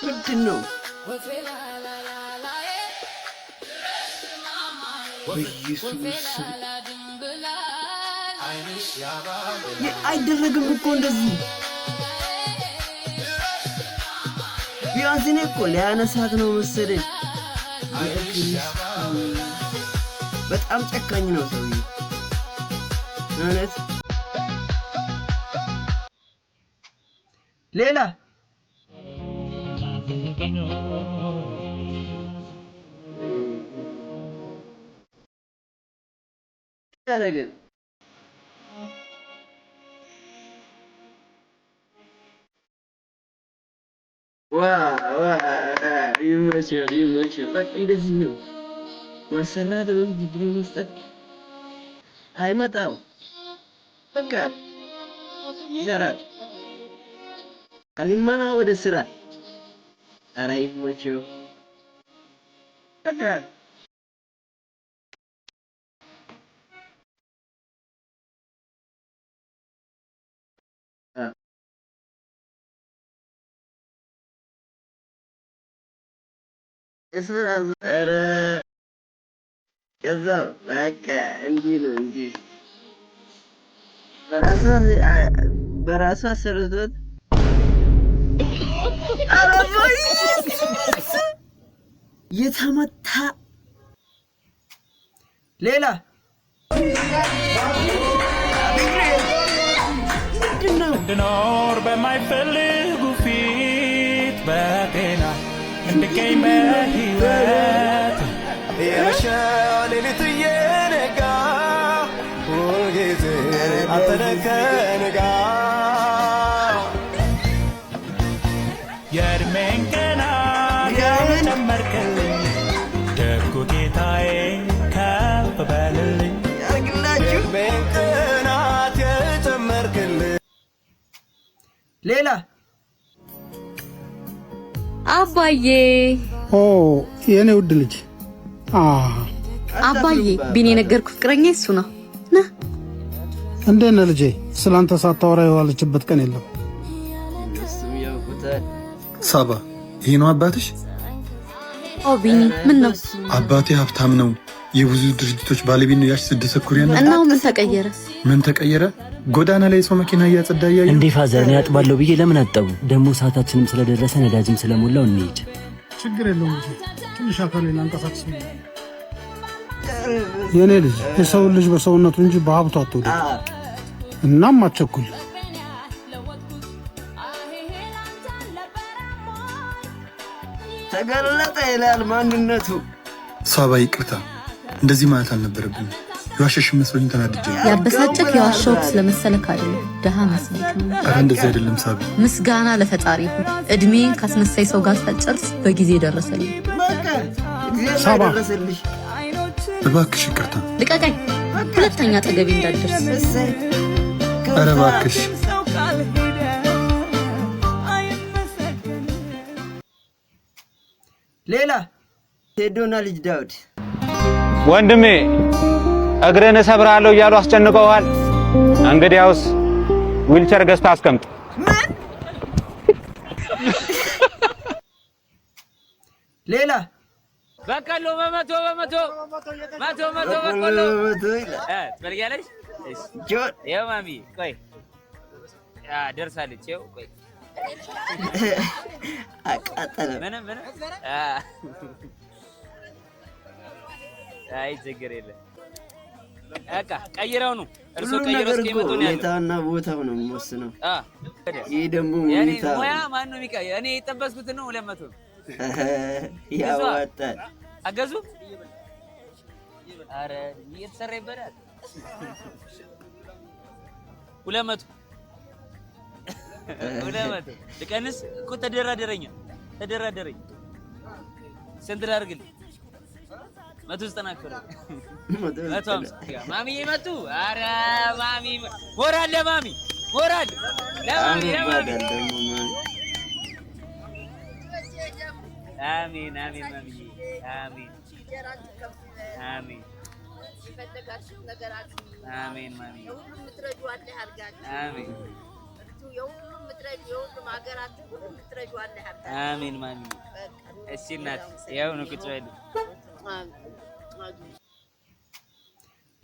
ምንድን ነው? በኢየሱስ ስም አይደረግም እኮ እንደዚህ። ቢያንስ እኔ እኮ ሊያነሳት ነው መሰለኝ። በክርስቶስ በጣም ጨካኝ ነው ሰውዬው እውነት። ሌላ ያደረግን ዋ ዋ ይመችል ይመችል። በቃ እንደዚህ ነው ማሰራት፣ ብር መስጠት አይመጣም። በቃ ይሰራል። ከልመና ወደ ስራ። ኧረ ይመችው። በቃ ስራ ኧረ ከዛ በቃ እንዲህ ነው እንዲህ በራሷ ሰርቶት። ኧረ በኢየሱስ የተመታ። ሌላ ምንድን ነው? እንድኖር በማይፈልጉ ፊት በጤና እንድገኝ በሕይወት። የመሸ ሌሊት እየነጋ ሁልጊዜ አንተ ነህ ከእኔ ጋር። የእድሜን ቀናት ያምን የጨመርክልኝ ደጉ ጌታዬ ከፍ በልልኝ። ያርግላችሁ። የእድሜን ቀናት የጨመርክልኝ። ሌላ አባዬ። ኦ የኔ ውድ ልጅ አ አባዬ፣ ቢኒ የነገርኩህ ፍቅረኛ እሱ ነው። ና። እንዴት ነህ ልጄ? ስላንተ ሳታወራ የዋለችበት ቀን የለም። እሱም ያውቁታል። ሳባ፣ ይሄ ነው አባትሽ? ኦ ቢኒ፣ ምን ነው? አባቴ ሀብታም ነው፣ የብዙ ድርጅቶች ባለቤት ነው። ያሽ ስደሰኩር ያለ እናው ምን ተቀየረ? ምን ተቀየረ? ጎዳና ላይ ሰው መኪና እያጸዳ እያየሁ። እንዴ father፣ እኔ አጥባለሁ ብዬ ለምን አጠቡ? ደግሞ ሰዓታችንም ስለደረሰ ነዳጅም ስለሞላው እንሂድ። ችግር የለውም ልጄ፣ ትንሽ አካሌን አንቀሳቅስ። የኔ ልጅ፣ የሰውን ልጅ በሰውነቱ እንጂ በሀብቱ አትውደድ። እናም አትቸኩል። ተገለጠ ይላል ማንነቱ። ሳባ፣ ይቅርታ፣ እንደዚህ ማለት አልነበረብኝም። የዋሸሽ መስሎኝ ተናድጄ ነው። ያበሳጨክ የዋሸሁት ስለመሰለክ አይደለም፣ ደሃ መስለክ ነው። ኧረ እንደዚህ አይደለም ሳቢ። ምስጋና ለፈጣሪ ይሁን። እድሜን ካስመሳይ ሰው ጋር ሳጨርስ በጊዜ ደረሰልኝ። በቃ እግዚአብሔር ሳባ። ደረሰልሽ። እባክሽ ይቅርታ። ልቀቀኝ፣ ሁለተኛ አጠገቤ እንዳትደርስ። እሰይ። ኧረ እባክሽ። ሌላ ቴዶና ልጅ ዳውድ። ወንድሜ፣ እግርህን እሰብርሃለሁ እያሉ አስጨንቀውሃል። እንግዲያውስ ዊልቸር ገዝተህ አስቀምጥ። ሌላ በቆሎ በመቶ በመቶ መቶ መቶ በቆሎ። መቶ ይላል። ትፈልጊያለሽ? እሺ። ጆን። ይኸው ማሚ፣ ቆይ ደርሳለች። ይኸው ቆይ። አቃጠለ። ምንም ምንም አይ ችግር የለም። በቃ ቀይረው ነው እርሶ ሁሉም ቀይረው ነገር እኮ እስኪመጡ ነው ያለው። ሁኔታና ቦታው ነው የሚወስነው። ይህ ደግሞ የኔ ሁኔታ ሙያ ማን ነው የሚቀይር? እኔ የጠበስኩትን ነው 200 ነው። ያዋጣል። አገዙ። አረ እየተሰራ ይበላል። 200 200 ልቀንስ እኮ ተደራደረኛ ተደራደረኝ። ስንት ላድርግልህ? 190 ክፍል 150 ማሚዬ መጡ። አረ ማሚ፣ ሞራል ለማሚ፣ ሞራል ለማሚ ለማሚ። አምሮባታል ደግሞ ማሚ። አሜን አሜን ማሚዬ፣ አሜን አሜን አሜን ማሚዬ፣ አሜን። የምትረጁ የሁሉም ሀገራችን ሁሉ እንድትረጁ አላህ ያምጣ። አሜን ማሚ። እሺ እናት፣ ያው ነው፣ ቁጭ በሉ።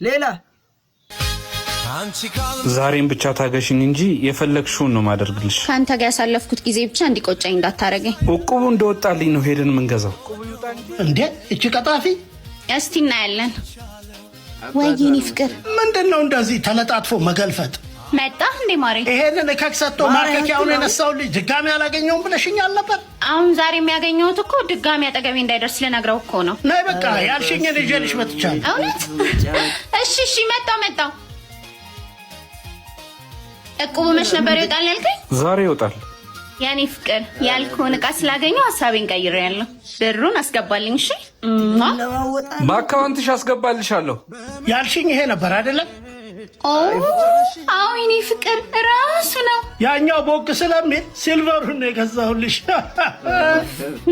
ሌላ። ዛሬም ብቻ ታገሽኝ እንጂ የፈለግሽውን ነው ማደርግልሽ። ከአንተ ጋር ያሳለፍኩት ጊዜ ብቻ እንዲቆጨኝ እንዳታረገኝ። እቁቡ እንደወጣልኝ ነው ሄደን የምንገዛው። እንዴ፣ እቺ ቀጣፊ! እስቲ እናያለን። ወይ የኔ ፍቅር። ምንድን ነው እንደዚህ ተለጣጥፎ መገልፈጥ? መጣ እንዴ ማሬ? ይሄንን እከክ ሰጥቶ ማርከኪያውን የነሳው ልጅ ድጋሚ አላገኘውም ብለሽኛል ነበር። አሁን ዛሬ የሚያገኘሁት እኮ ድጋሚ አጠገቤ እንዳይደርስ ልነግረው እኮ ነው። ነይ በቃ፣ ያልሽኝን ይዤልሽ መጥቻለሁ። እውነት? እሺ፣ መጣው መጣው። እቁቡ መች ነበር ይወጣል ያልከኝ? ዛሬ ይወጣል። የኔ ፍቅር፣ ያልኩህን እቃ ስላገኘው ሀሳቤን ቀይሬያለሁ። ብሩን አስገባልኝ። እሺ። በ account ሽ አስገባልሻለሁ። ያልሽኝ ይሄ ነበር አይደለም? ኦ አዎ፣ የኔ ፍቅር፣ ራሱ ነው። ያኛው ቦግ ስለሚል silver ኡን ነው የገዛሁልሽ።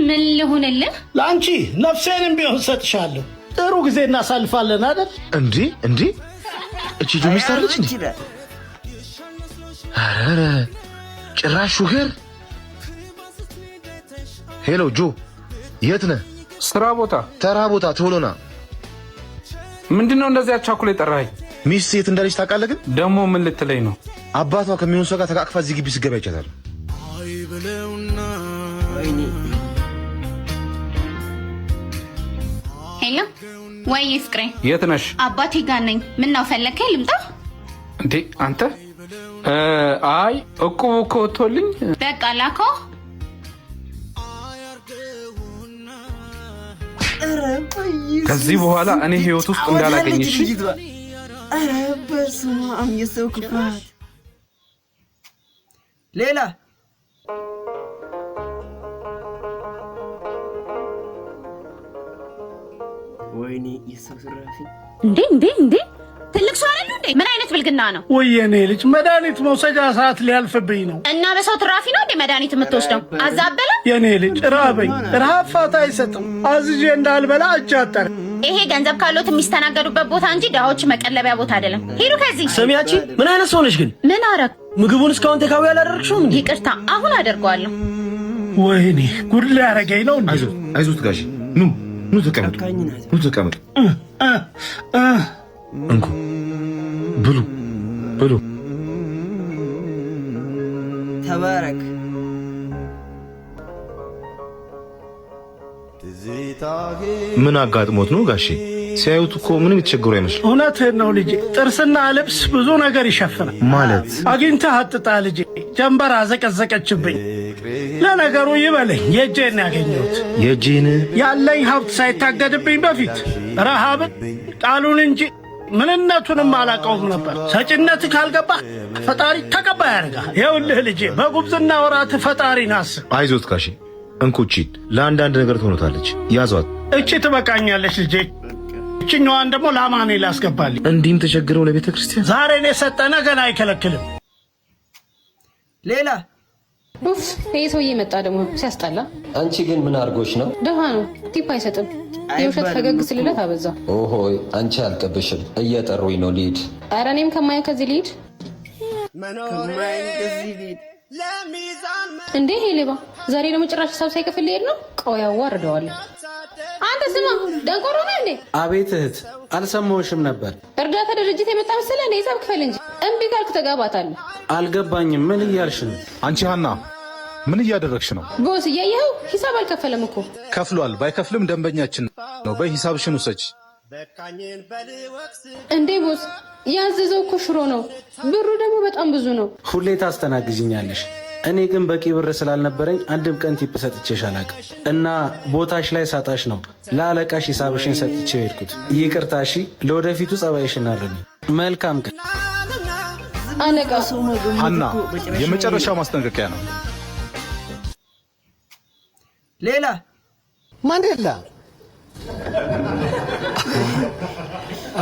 ምን ልሁንልህ? ለአንቺ ነፍሴንም ቢሆን ሰጥሻለሁ። ጥሩ ጊዜ እናሳልፋለን አይደል? እንዴ እንዴ፣ እቺ ጆ ሚስት አለች እንዴ? ኧረ ጭራሽ ሹፌር። Hello ጆ፣ የት ነህ? ስራ ቦታ። ተራ ቦታ፣ ቶሎ ና። ምንድነው እንደዚህ አቻኩሎ የጠራኸኝ? ሚስት የት እንዳለች ታውቃለህ? ግን ደግሞ ምን ልትለኝ ነው? አባቷ ከሚሆን ሰው ጋር ተቃቅፋ እዚህ ግቢ ስትገባ አይቻታለሁ። ወይኔ! Hello፣ ወይ ፍቅሬ። የት ነሽ? አባቴ ጋር ነኝ። ምን ነው፣ ፈለግከኝ? ልምጣ? እንዴ አንተ፣ አይ እቁቡ እኮ ወጥቶልኝ። በቃ ላከው። ኧረ በኢየሱስ! ከዚህ በኋላ እኔ ህይወት ውስጥ እንዳላገኝሽ። ልጅቷ። ኧረ በስመ አብ፣ የሰው ክፋት! ሌላ። ወይኔ የሰው ስራፊ! እንዴ እንዴ እንዴ፣ ትልቅ ሰው አይደሉ እንዴ? ምን አይነት ብልግና ነው? ወይ የኔ ልጅ፣ መድኃኒት መውሰጃ ሰዓት ሊያልፍብኝ ነው። እና በሰው ትራፊ ነው እንዴ መድኃኒት የምትወስደው? አዛበለ። የኔ ልጅ፣ ራበኝ። ረሃብ ፋታ አይሰጥም። አዝዤ እንዳልበላ እጅ አጠረ። ይሄ ገንዘብ ካሎት የሚስተናገዱበት ቦታ እንጂ ድሃዎች መቀለቢያ ቦታ አይደለም። ሂዱ ከዚህ። ስሚ አንቺ፣ ምን አይነት ሰው ነሽ ግን? ምን አረግ? ምግቡን እስካሁን take away አላደረግሽውም እንዴ? ይቅርታ፣ አሁን አደርገዋለሁ። ወይኔ ጉድ ሊያረገኝ ነው እንዴ? አይዞት አይዞት ጋሽ፣ ኑ ኑ ተቀመጡ፣ ኑ ተቀመጡ። እንኩ፣ ብሉ ብሉ። ተባረክ። ምን አጋጥሞት ነው ጋሼ? ሲያዩት እኮ ምንም የተቸገሩ አይመስልም። እውነትህን ነው ልጄ። ጥርስና ልብስ ብዙ ነገር ይሸፍናል። ማለት? አግኝተህ አጥጣ ልጄ። ጀንበር አዘቀዘቀችብኝ። ለነገሩ ይበለኝ፣ የእጄን ያገኘሁት። የእጄን? ያለኝ ሀብት ሳይታገድብኝ በፊት ረሃብን ቃሉን እንጂ ምንነቱንም አላውቀውም ነበር። ሰጪነት ካልገባ ፈጣሪ ተቀባይ ያደርግሃል። ይኸውልህ ልጄ፣ በጉብዝና ወራት ፈጣሪን አስብ። አይዞት ጋሼ፣ እንኩ እቺን ለአንዳንድ ነገር ትሆኖታለች። ያዟት። እቺ ትበቃኛለች ልጄ። እችኛዋን ደግሞ ለአማኔ ላስገባልኝ። እንዲህም ተቸግረው ለቤተ ክርስቲያን። ዛሬን የሰጠ ነገን አይከለክልም። ሌላ። ኡፍ፣ ይሄ ሰውዬ መጣ ደግሞ፣ ሲያስጠላ። አንቺ ግን ምን አድርጎሽ ነው? ደሃ ነው፣ tip አይሰጥም። የውሸት ፈገግ ስልለት አበዛ። ኦሆይ፣ አንቺ አልቀብሽም። እየጠሩኝ ነው፣ ልሂድ። ኧረ እኔም ከማየው ከዚህ ልሂድ። ከማይን ከዚህ ቤት። እንዴ ይሄ ሌባ ዛሬ ደግሞ ጭራሽ ሂሳብ ሳይከፍል ሊሄድ ነው። ቆይ አዋርደዋለሁ። አንተ ስማ፣ ደንቆሮ ነህ እንዴ? አቤት እህት፣ አልሰማሁሽም ነበር። እርዳታ ድርጅት የመጣ መሰለህ እንዴ? ሂሳብ ክፈል እንጂ፣ እምቢ ካልክ ተጋባታለህ። አልገባኝም። ምን እያልሽ ነው? አንቺ ሀና፣ ምን እያደረግሽ ነው? Boss፣ እያየኸው ሂሳብ አልከፈለም እኮ። ከፍሏል። ባይከፍልም ደንበኛችን ነው። በይ ሂሳብሽን ውሰጂ። እንዴ boss፣ ያዘዘው እኮ ሽሮ ነው። ብሩ ደግሞ በጣም ብዙ ነው። ሁሌ ታስተናግጅኛለሽ። እኔ ግን በቂ ብር ስላልነበረኝ አንድም ቀን tip ሰጥቼሽ አላውቅም። እና ቦታሽ ላይ ሳጣሽ ነው ለአለቃሽ ሂሳብሽን ሰጥቼ ሄድኩት። ይቅርታ እሺ። ለወደፊቱ ጸባይሽን አርሚ። መልካም ቀን። አለቃ። ሀና፣ የመጨረሻው ማስጠንቀቂያ ነው። ሌላ። ማንዴላ።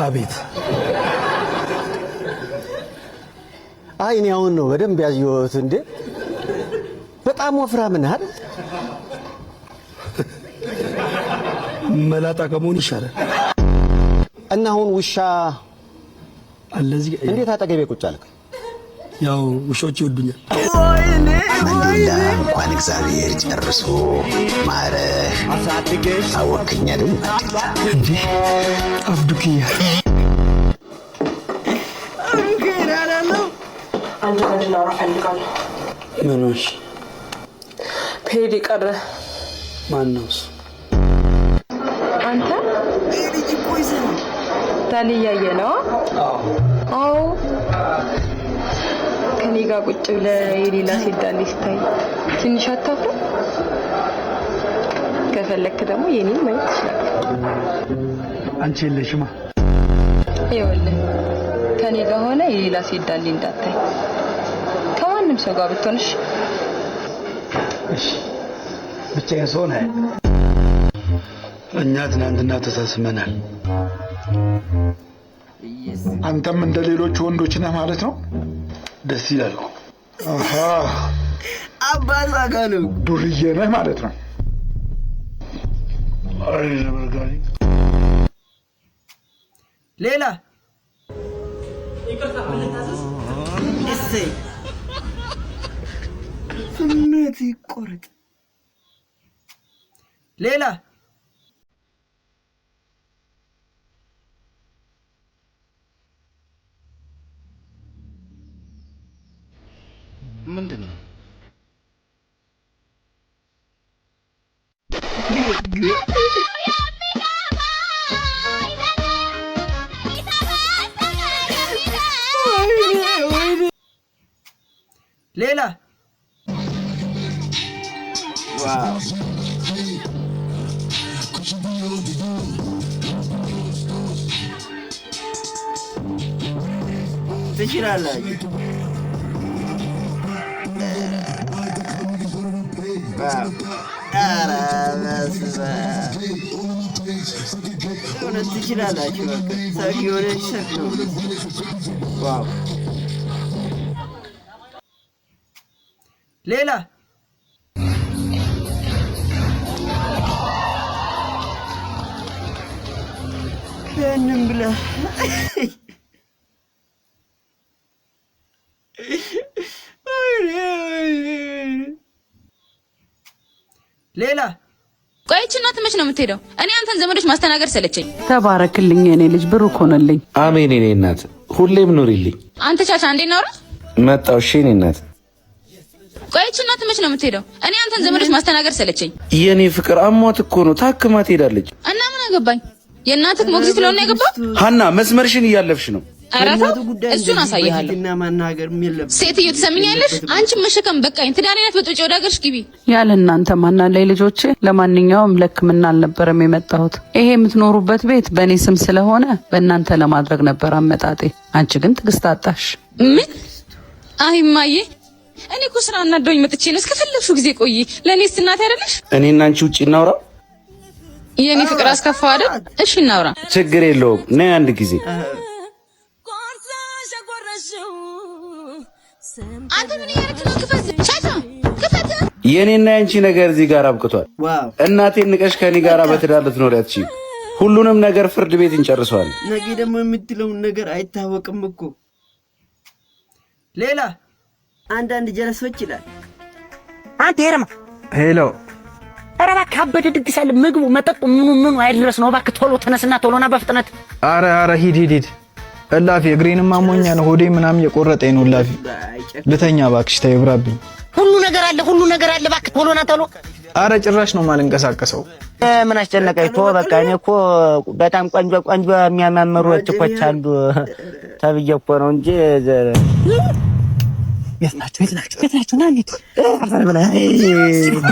አቤት። አይ፣ እኔ አሁን ነው በደንብ ያየሁት። እንዴ፣ በጣም ወፍራም ነህ አይደል? መላጣ ከመሆን ይሻላል። እና አሁን ውሻ አለ እዚህ። እንዴት አጠገቤ ቁጭ አልክ? ያው ውሾች ይወዱኛል። ማንዴላ እንኳን እግዚአብሔር ጨርሶ ማረህ። አወከኝ አይደል ማንዴላ? እንዴ አብዱኪያ። አንድ እንድናወራ እፈልጋለሁ። ምን ሆንሽ? Period ቀረ። ማን ነው እሱ? አንተ ዳሌ እያየ ነው? አዎ። ከኔ ጋር ቁጭ ብለህ የሌላ ሴት ዳሌ ስታይ ትንሽ አታፍርም? ከፈለክ ደግሞ የኔን ማየት ትችላለህ። አንቺ የለሽማ። ይኸውልህ፣ ከኔ ጋር ሆነ የሌላ ሴት ዳሌ እንዳታይ፣ ከማንም ሰው ጋር ብትሆንሽ። እሺ፣ ብቻዬን ስሆን አያለሁ። እኛ ትናንትና ተሳስመናል። አንተም እንደ ሌሎች ወንዶች ነህ ማለት ነው። ደስ ይላል እኮ። አሃ፣ አባቷ ጋር ነው። ዱርዬ ነህ ማለት ነው። አይ ዘበርጋሪ። ሌላ። እሰይ፣ ስሜት ይቆረጥ። ሌላ። ምንድን ነው? ሌላ። Wow፣ ትችላላችሁ። Wow፣ ኧረ በስመ አብ፣ እውነት ትችላላችሁ። በቃ ሰክ የሆነች ሰክ ነው። Wow። ሌላ። ይህንም ብለህ፣ ወይኔ ወይኔ። ሌላ። ቆይች እናት መች ነው የምትሄደው? እኔ አንተን ዘመዶች ማስተናገድ ሰለቸኝ። ተባረክልኝ የኔ ልጅ፣ ብሩክ ሆነልኝ። አሜን የኔ እናት፣ ሁሌም ኑሪልኝ። አንተ ቻቻ እንዴት ነው? መጣው። እሺ የኔ እናት። ቆይች እናት መች ነው የምትሄደው? እኔ አንተን ዘመዶች ማስተናገድ ሰለቸኝ። የኔ ፍቅር አሟት እኮ ነው፣ ታክማ ትሄዳለች። እና ምን አገባኝ? የእናትህ ሞግዚት ስለሆነ ያገባው። ሀና፣ መስመርሽን እያለፍሽ ነው። ኧረ ተው፣ እሱን አሳይሃለሁ። እና ማናገር የለብንም። ሴትዮ ትሰሚኛለሽ? አንቺን መሸከም በቃኝ። ትዳሬን በጥብጬ ወደ ሀገርሽ ግቢ። ያለ እናንተ ማናለኝ ልጆቼ። ለማንኛውም ለሕክምና አልነበረም የመጣሁት። ይሄ የምትኖሩበት ቤት በእኔ ስም ስለሆነ በእናንተ ለማድረግ ነበር አመጣጤ። አንቺ ግን ትዕግስት አጣሽ። ምን? አይ እማዬ፣ እኔ እኮ ስራ አናዶኝ መጥቼ ነው። እስከፈለግሽው ጊዜ ቆይ። ለእኔስ እናቴ አይደለሽ? እኔና አንቺ ውጭ እናውራ። የኔ ፍቅር አስከፋው አይደል? እሺ እናውራ። ችግር የለውም። ነይ አንድ ጊዜ። አንተ ምን እያደረግህ ነው? ክፈት! ቻቻ ክፈት! የኔና የአንቺ ነገር እዚህ ጋር አብቅቷል። እናቴን ንቀሽ ከኔ ጋር በትዳር ልትኖሪ አትችይም። ሁሉንም ነገር ፍርድ ቤት እንጨርሰዋለን። ነገ ደግሞ የምትለውን ነገር አይታወቅም እኮ። ሌላ። አንዳንድ ጀለሶች ይላል። አንተ ሄረማ። Hello። ኧረ እባክህ አበደ ድግስ አለ። ምግቡ፣ መጠጡ፣ ምኑ ምኑ አይድረስ ነው። እባክህ ቶሎ ተነስና ቶሎና በፍጥነት። አረ አረ፣ ሂድ ሂድ ሂድ። እላፊ፣ እግሬንም አሞኛል፣ ሆዴ ምናምን የቆረጠኝ ነው። እላፊ፣ ልተኛ እባክሽ፣ ተይ ብራብኝ። ሁሉ ነገር አለ፣ ሁሉ ነገር አለ። እባክህ ቶሎና ቶሎ። አረ ጭራሽ ነው የማልንቀሳቀሰው። ምን አስጨነቀኝ? ቶ በቃ እኔ እኮ በጣም ቆንጆ ቆንጆ የሚያማምሩ ችኮች አሉ ተብዬ እኮ ነው እንጂ። የት ናቸው? የት ናቸው? የት ናቸው? ና እንሂድ።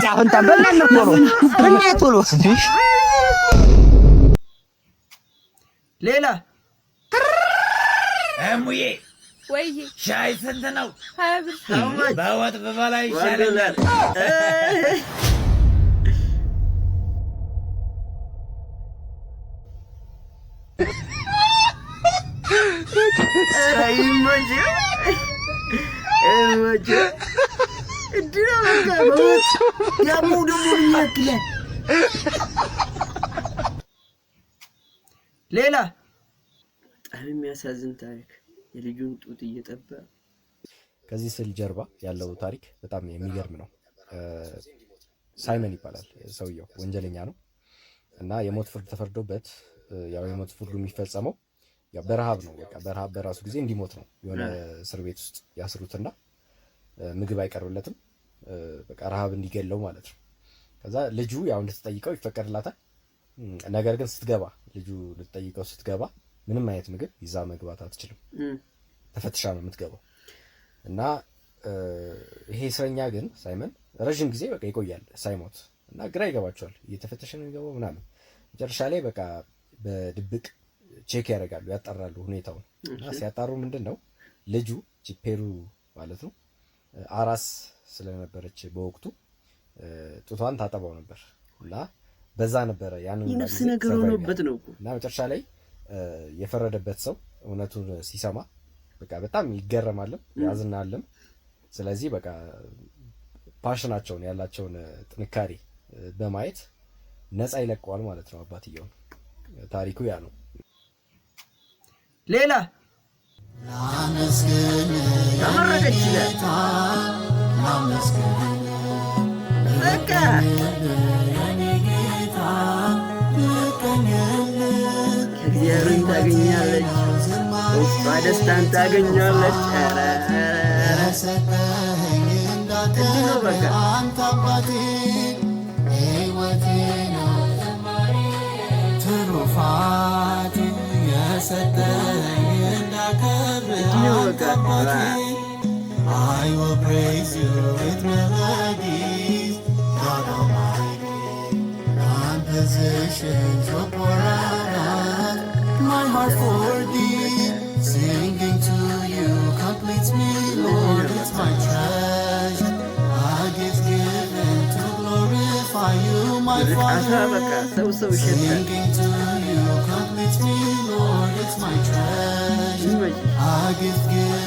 አሁን ታበላን እኮ ነው እና ቶሎ። ሌላ። እሙዬ። ወይ። ሻይ ስንት ነው? 20 ብር። በወጥ ብበላ ይሻለኛል። ኧረ ይመችህ ይመችህ። እንዲህ ነው በቃ በወጥ። ዳቦ ደግሞ ምን ያክላል? ሌላ። በጣም የሚያሳዝን ታሪክ፣ የልጁን ጡት እየጠባ። ከዚህ ስዕል ጀርባ ያለው ታሪክ በጣም የሚገርም ነው። ሳይመን ይባላል ሰውየው፣ ወንጀለኛ ነው እና የሞት ፍርድ ተፈርዶበት፣ ያው የሞት ፍርዱ የሚፈጸመው ያው በረሃብ ነው። በቃ በረሃብ በራሱ ጊዜ እንዲሞት ነው። የሆነ እስር ቤት ውስጥ ያስሩትና ምግብ አይቀርብለትም። በቃ ረሃብ እንዲገለው ማለት ነው። ከዛ ልጁ ያው እንድትጠይቀው ይፈቀድላታል። ነገር ግን ስትገባ፣ ልጁ ልትጠይቀው ስትገባ ምንም አይነት ምግብ ይዛ መግባት አትችልም። ተፈትሻ ነው የምትገባው። እና ይሄ እስረኛ ግን ሳይመን ረዥም ጊዜ በቃ ይቆያል ሳይሞት እና ግራ ይገባቸዋል። እየተፈተሸ ነው የሚገባው ምናምን። መጨረሻ ላይ በቃ በድብቅ check ያደርጋሉ፣ ያጣራሉ ሁኔታውን። እና ሲያጣሩ ምንድን ነው፣ ልጁ ቺፔሩ ማለት ነው አራስ ስለነበረች በወቅቱ ጡቷን ታጠባው ነበር እና በዛ ነበረ ያንን የነፍስ ነገር ሆኖበት ነው እኮ። እና መጨረሻ ላይ የፈረደበት ሰው እውነቱን ሲሰማ በቃ በጣም ይገረማልም ያዝናልም። ስለዚህ በቃ passion ኣቸውን ያላቸውን ጥንካሬ በማየት ነፃ ይለቀዋል ማለት ነው አባትየውን። ታሪኩ ያ ነው። ሌላ ተመረቀች ይላል። በቃ ከእግዚአብሔርን ታገኛለች፣ ውስጧ ደስታን ታገኛለች። ኧረ ኧረ እንዲህ ነው በቃ። ትሩፋት የሰጠኝ እንዳከብር እንዲህ ነው በቃ። I will praise you with melodies, God Almighty. Compositions will pour out of my heart for thee. Singing to you completes me, Lord, it's my treasure. A gift given to glorify you, my ምርቃቷ Father. በቃ ሰው ሰው ይሸታል። Singing to you completes me, Lord, it's my treasure. A gift given.